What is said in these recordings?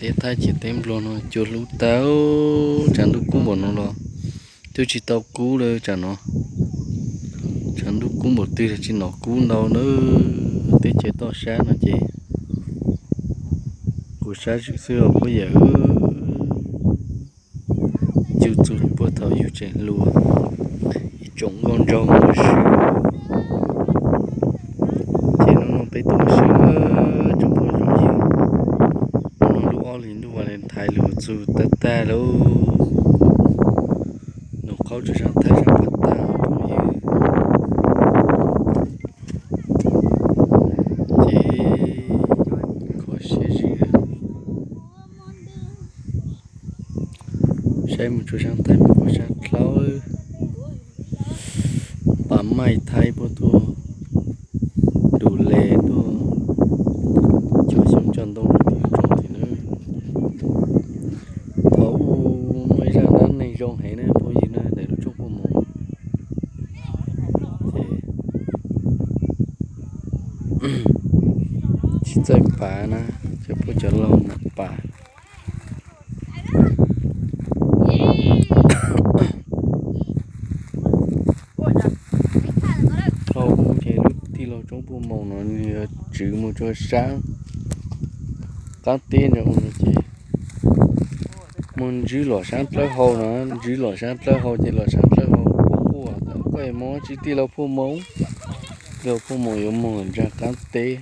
Teb Thaib ces teb Nplog no cua hlub tag, tshav ntuj kub npaum no los twb tsis tau kub li tsam no. Tshav ntuj kub npaum twg los tsis hnov kub ntau na. Teb chaws toj sab no ces kuv sab zwm xwb os puab yawm. Yug txug puag thaum yug tseem hluas, ib tsoom nkauj nraug mus ua si. Ces hnub no peb tuaj ua si na tsoom phooj ywg. Hnub no lub ob hlis ntuj Valentine lug txug tag tag lauj. Nug qhaub rua saab thaib saab pam tag phooj ywg. Ces kho siab zim. Saib mus rua saab thaib mus rua saab dlawb, pas maij thaib puab tuaj du le tuaj cog xyoob cog ntoo rua tim lub roob tim na. Thaum ub muaj ib zaj dab neeg zoo heev na phooj ywg na, ntawm lub roob Puaj Moos. Ces tsis txawj pav na, ces puab cov laug mus pav. Thaum ub ces lub tij laug roob Puaj Moos no nws yuav tswv mus rua saab qaab teb ntawd no ces moog ntsib lom saab dlawb hau no, ntsib lom saab dlawb hau ces lom saab dlawb hau quaj quaj tas, koj yuav moog dlaab tsi tij laug Puaj Moos? Tij laug Puaj Moos yuav moog ntsaag qaab teb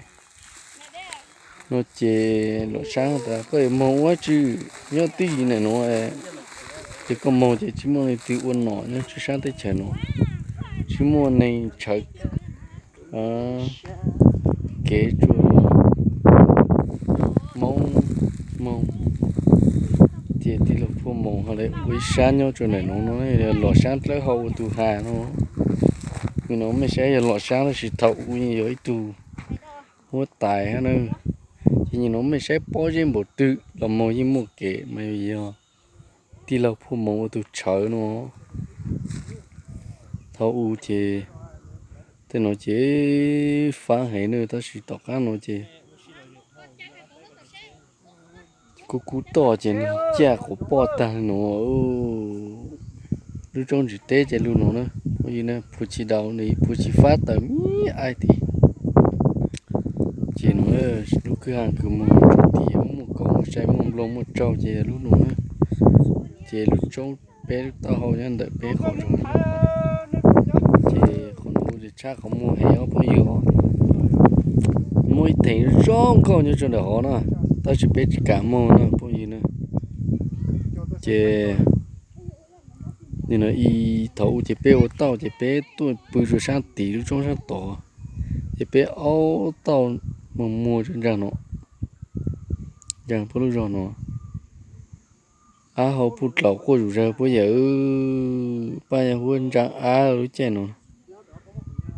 no ces lom saab tas, koj yuav moog ua dlaab tsi nyob tij ntawm nuav? Ces koj moog ces tsis muaj leej twg ua nom nyob rua saab teb chaws nuav, tsis muaj neeg tshawv kev rua Moob moog. Ces tij laug Puaj Moos ho le ua ib saab nyob rua ntawm nuav no, lom saab dlawb hau ua tug has no. Nwg nuav mej saib yog lom saab tab sis thaum ub yog ib tug huab tais hab na. Ces nwg nuav mej saib pob zeb npaum twg los moog yeej muaj kev mas yog tij laug Puaj Moos ua tug tshawv no. Thaum ub ces tej nuav ces faab heev na, tab sis tom qaab nuav ces kub kub toj ces nwg caj quas poj taag nuav. Lub roob ntsis teb ces lug nuav na, phooj ywg na, puag tsis daus, puag tsis fab taws me aib tid. Ces nuav lub kwj ha kws moog rua tim muaj kaus muaj sai muaj nploog muaj tsaug ces lub nuav na. Ces lub roob peb lub taub hau nyob ntawm peb qhov zog. Ces qhov nuav ces tshab qhov muag heev os phooj ywg os. Muaj ib theem zoo nkauj nyob rua ntawm hov na, tab sis peb tsis kam moog na phooj ywg na. Ces nim no ib thaum ub ces peb ua tauj ces peb tuaj pw rua saab tid lub roob saab tod, ces peb aub tauj moog muag rua nraag no, nraag puab lub zog no. Ab hau puj dlaus quaj zug zag puab yawm, Paj Yaj Huab ntsaa ab lub caij no.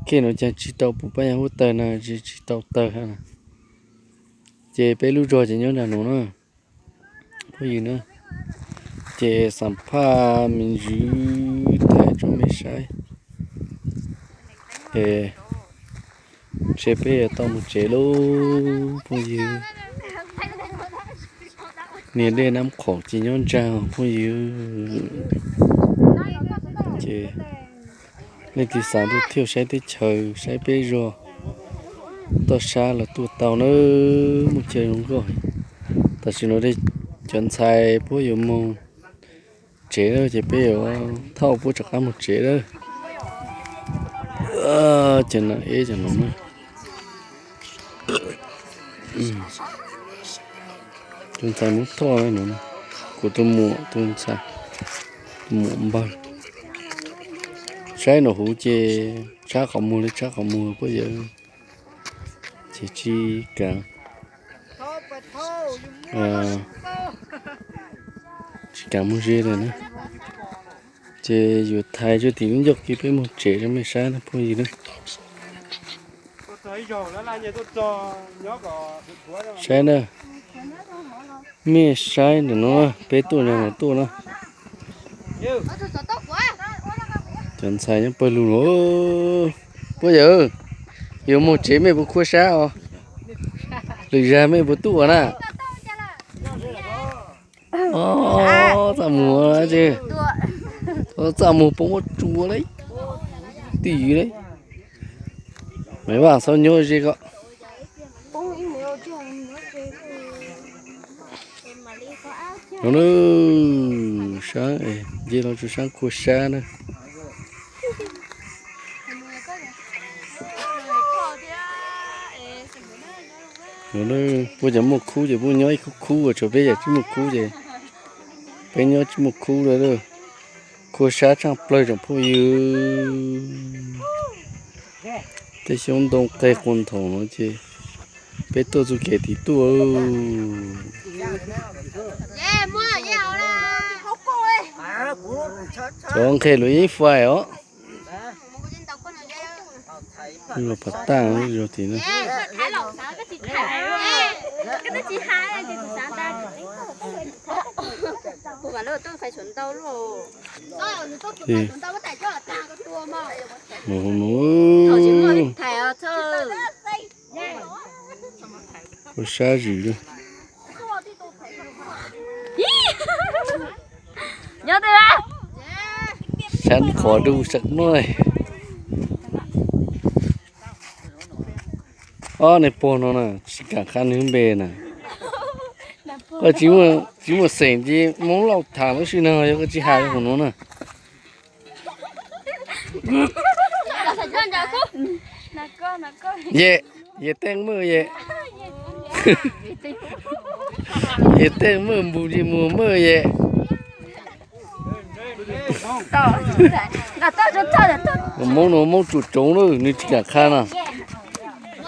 Khej nuav caag tsis tau pum Paj Yaj Huab tawg na, tsis tau tawg hab na. Ces peb lub zog ces nyob nraag nuav na. Phooj ywg na, ces xam phaj me ntsis thaij rua mej saib, es seb peb yuav tau moog tsev lauj phooj ywg. Niag dej Nab Qhoom ces nyob nraag phooj ywg. Ces leej twg xav tuaj thauj saib teb chaws saib peb zog, toj sab los tuaj tau na, muaj chaw zoo nkauj. Tam sim no cov ntxhais puab yuav moog tsev lawm ces peb yuav thauj puab rov qab moog tsev lawm. Cov nam eb cov nuav na, tus ntxhais Moob Thoj nuav, kuv tus muam, tus ntxhais, tus muam npawg. Saib nram huv ces tshab qhov muag li tshab qhov muag puab yawm, ces tsis kam, tsis kam moog ze lawm na. Ces yuav thaij rua tim lub ncauj kev peb moog tsev rua mej saib na phooj ywg na. Saib na, mej saib ntawm nuav peb tuaj nraag nuav tuaj na. Cov ntxhais nyob pawg lug los, puab yawm, yuav moog tsev mej puas khuab sab os? Lwm zag mej puas tuaj ua na? Txaj muag ces, txaj muag poob ua tsua le, twj ywm le. Maiv Vaj txhob nyob ze ko. Saab, nce los rau saab Khua Sab na. Puab cov muaj khub ces puab nyob ib khub khub, tshuav peb yam tsis muaj khub ces peb nyob tsis muaj khub lawm. Khua Sab tshaaj plawg tsoom phooj ywg. Tej xyoob ntoo qeg quas nthaum no ces peb tuaj txug kev tid tuaj. Cov nqeg lus yeeb fais os. Pov taj tid na. Ua sab zws. Sab qhov dub sab no. Ob nws puag no na, tsis kaam qha nws npe na. Koj tsis muaj xeem ces Moob Lauj tham lub sij no yog koj tsis has rau hauv no na. Yem, Yem Teej Maj Yem. Yem Teej Maj Npus Ntsis Muag Maj Yem. Moob no Moob tsuam tsoov lawm nws tsis kaam qha na.